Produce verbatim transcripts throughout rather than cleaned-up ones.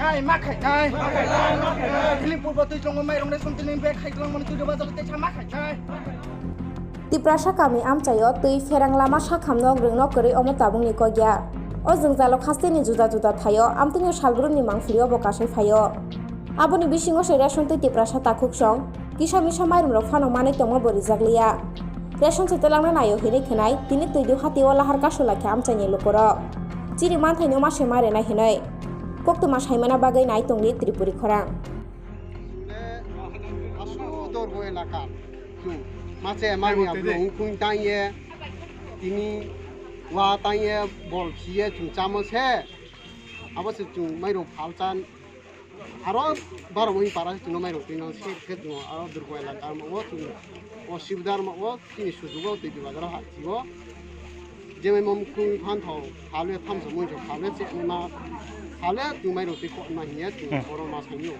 Ai, ma khainai. Philip purbo twi tongo, mairung ration tini bag khai tongmani twi doba jalo teisa ma khainai. Tiprasa kami amchaio twi pherang lama sakham nok rwngno kwrwi omo tabukni kokya. O jwngjalo khasteni juda juda thaio, amtwino salbrumni mangpilio bo kasui phaio. Aboni bisingo se ration twi Tiprasa takhuk song kisa misa mairum rok phano manwi tongma bo rijak liya. Ration se twlangna naio hinwi khenai, tini twi duha twi o lahar kasu lakha amchaini lukurok. Chini manthaino ma se ma renai hinwi koktwma saimana bagwi nai tongdi Tripuri khorang. Asu dorbo elaka. Mache mani ablo ungkung tangye. Tini wa tangye bol khiye chung chamo se. Abo se chung mairung phalchan. Aro baro mui para se chungno mairung tino se khe chungo aro durgo elaka mo o chung o sibdar mo o tini sujugo twi bazar ha chigo. Jemai mom kung phan thau, hale thamsa mui jo hale che ni ma, hale tu mai roti ko ma hiya tu Hmm. Oro ma sanyo.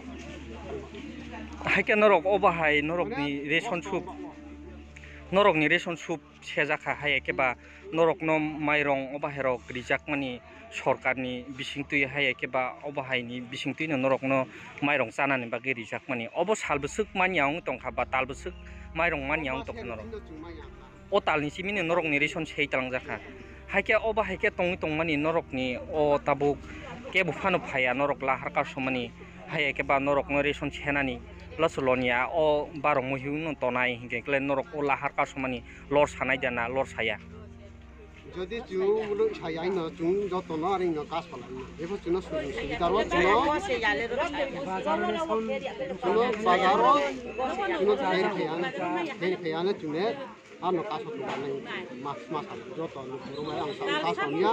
Haikhe norok obo hai norokni ration soup, norokni ration soup sejakha hai khe ba norokno mairong obo hai rok rijakmani sorkarni bisingtwi hai khe ba obo haini bisingtwino norokno mairong chanani bagwi rijakmani. Obo sal bwswk manya wng tongkha ba tal bwswk mairong manya wng tongkha norok. O talni simino norokni ration sei talangjakha. Haikhe obo haikhe tongwi tongmani norokni o tabuk kebo phano phaiya norok lahar kasumani. Haikhe ba norokno ration senani loso lonya o barok muihuno tonai hinkhe kle norok o lahar kasumani lor sanai da na lor saya. Jodi chwng mulu saya ino chwng jotono ari ino kas phalai ino. Ebo chwngno sujug subida ro chwngno. Chwngno bazaro chwngno beri phaiya, beri phaiya chwngno. Ano kaso tongmani mas mas joto ni borok bai ang sa kaso niya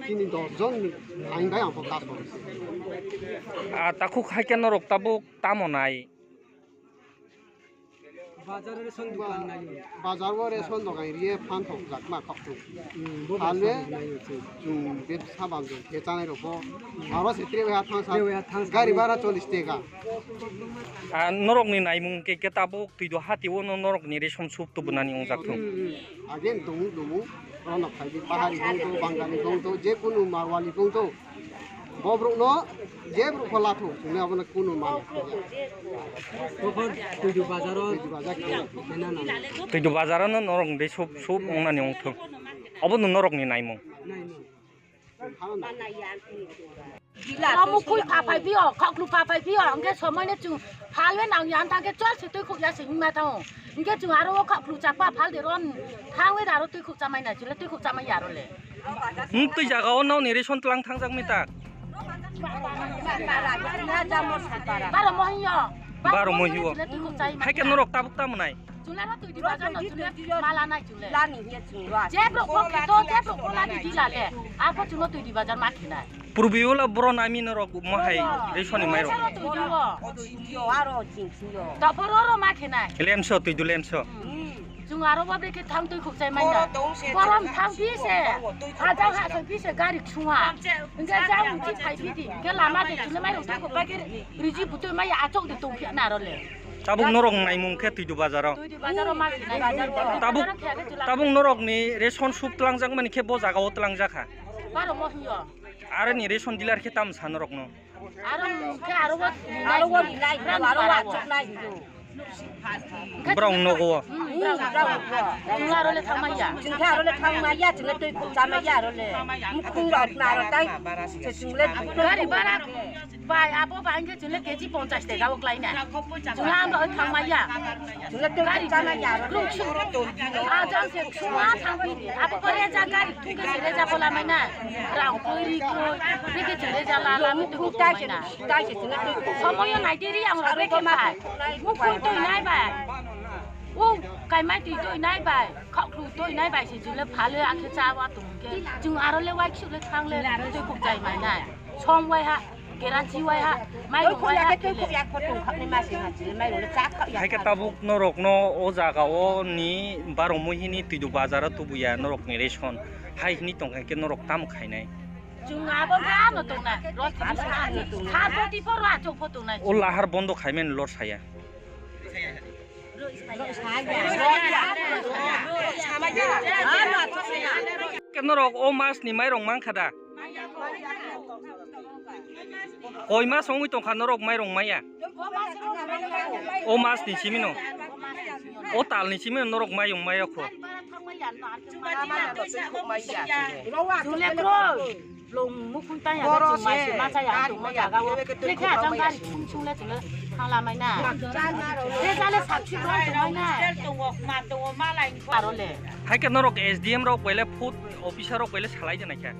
chini dos jon ang bai ang bo kaso. Ah, takhuk haikhe norok tabuk tamo nai? Bazar o ration dokan nai. Bazar o ration dokan riye phan thok jak ma khok tu. Hmm, bo Hale bazar nai se. Chung bebsa bang jong khe chanai rok bo. Aro se tre bai thang sa. Tre bai thang sa. Gari bara chollish teka. Ah, norok ni naimung ke ke tabuk twi do hati o no norok ni ration soup tubunani wngjak thung. Again dumu dumu rono phaidi pahari bongto, bangali bongto, je kunu marwali bongto. Bobrok no je brok phola thung, sini abono kunu man. Tokon twi do bazaro. Twi do bazar khe. Kena na. Twi do bazaro no norok de soup soup wngnani wngthung. Abono norok ni naimung. Nai no. Omo khui pha phai phi o, khoklu pha phai phi o, hwnkhe somoi no chwng phalwi nang ya, wng thang khe chol se twi khuk ya se himma thango. Hwnkhe chwng aro o khoklu chakpa phal de ron thangwi aro twi khuk chamai nai, chwle twi khuk chamai ya aro le. Wng twi jaga o nokni ration tlang thangjak mi tak? Baro mohi o. Baro mohi o. Chwle twi khuk chai ma. Hai khe norok tabuk tamo nai? Chwla ro twi di bazar no chwla mala nai chwla. Lani hiya chwla. Jebrok bo kito, jebrok bo lani di lale. Ako chwla twi di bazar ma khinai. Purbi wala boro nami norok mahai resoni mairok. Aro twi di o. Twi di o, aro jing twi o. Tapor oro ma khinai. Lemso twi du lemso. Hmm. Chwng aro bo brekhe thang twi khuk chai mai na. Borom thang phi se. Hajak ha se phi se gari chunga. Hingke jang chi phai phi di. Ke lama de chwla mairok twi khuk pai khe riji butwi mai achok de tong phi na ro le. Tabuk norok naimung khe Twidu bazaro. Twidu bazaro ma khinai bazar. Tabuk, tabuk norok ni ration soup tlangjak mani khe bo jaga o tlangjak kha. Baro mo hiyo. Are ni ration dealer khe tam sa norok no. Aro khe aro bo, aro bo nai, aro bo achuk nai. Brong nogo. Hmm, brong, brong. Chwng aro le thangmaya. Chwng khe aro le thangmaya, chwng le twi khuk chamaya aro le. Mukhung rok na aro tai. Chwng le gari bara. Bai, abo bai hwnkhe chwle K G ponchas tega o klai na. Chwla amo thang maya. Chwle tei gari chana ya ro. Ruk su. Ajang se chwla thang bi. Abo kore ja gari thung ke sere ja bola mai na. Rang koi ri koi. Ri ke sere ja la la mi tu ko mai na. Somoyo nai diri ang ro ke ma. Mu koi toi nai bai. O kai mai tui toi nai bai. Khok lu toi nai bai se chwle phale akhe cha wa tung ke. Chung aro le wai chwle thang le. Toi kok jai mai nai. Som wai ha. Keranchi wai ha, mairung wai ha, kele. Hai khe tabuk norokno o jaga o ni baro muhini Twidu bazar o tubuya norokni ration. Hai hini tongkha khe norok tamo khainai? Chwng abo khe ano tongnai, rot kha poti pho rwa chok pho tongnai. O lahar bondo khaimani lor saya. Khe norok o mas ni mairung mankha da? Koi mas wngwi tongkha norok mairung maya? O mas ni simino. O tal ni simino norok mairung maya kho. Chungle kro. Lung mukhung tanya chuma se ma chaya tongma jaga o. Lekha jang gari chung chung le chungle thangla mai na. Te jale sakchi rong tongmai na. Aro le. Hai khe norok S D M rok koile food officer rok koile salai de naikha.